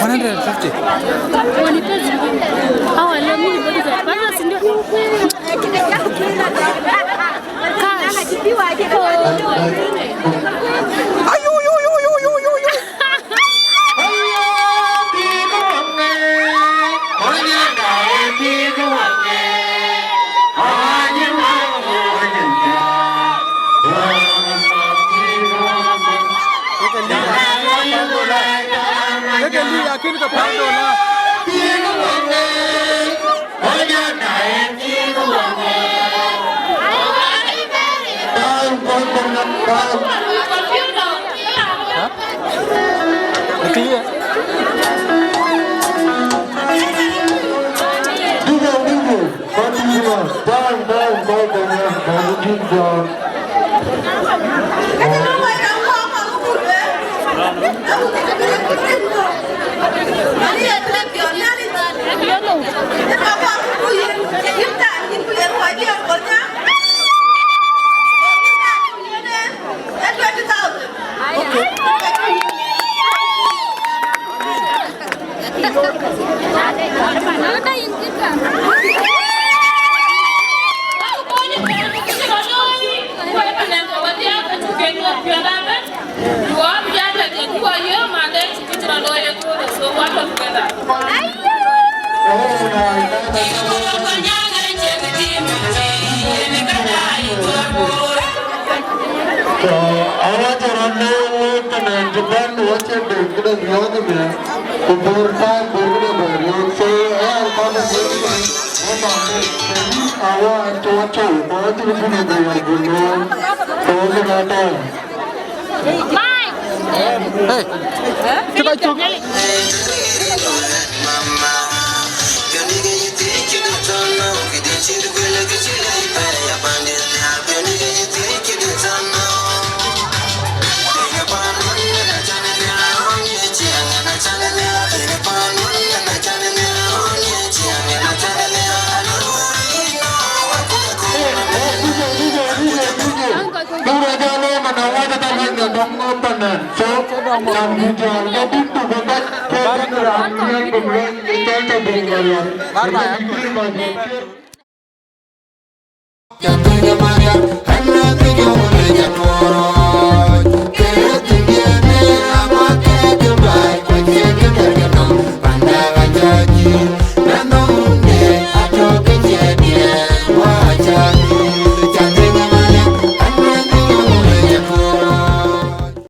One hundred fifty. Ayo, yo, yo, yo, yo, yo, yo. So, awatɔ̈ rɔt në wëëu tënë të bɛ̈n, wacë dek këde riɔ̈ɔ̈th ëbɛ̈n, ku bɔ̈r taai bɔ̈r këde bɛ riɔ̈ɔ̈th. So, ɣɛn bä bɛ bɛ̈n, wä bä bɛ bɛ̈n, awa ë tɔ̈ tɔ̈, ku acï bï bï bɛ yɔ̈ɔ̈k bï luɔ̈ɔ̈i, ku wä bï na tɔ̈. Hey, cï kɔc cök. Duk rɔt jɔl looi man awäc ë tɔ̈ lɛ̈k në dɔm ŋö panan. So, jam ku jäl ke duk duk ë bɛ̈c, ke Raan ŋiɛc bï lueel, ë cɔl tɔ bï lueel. Bar ba ya.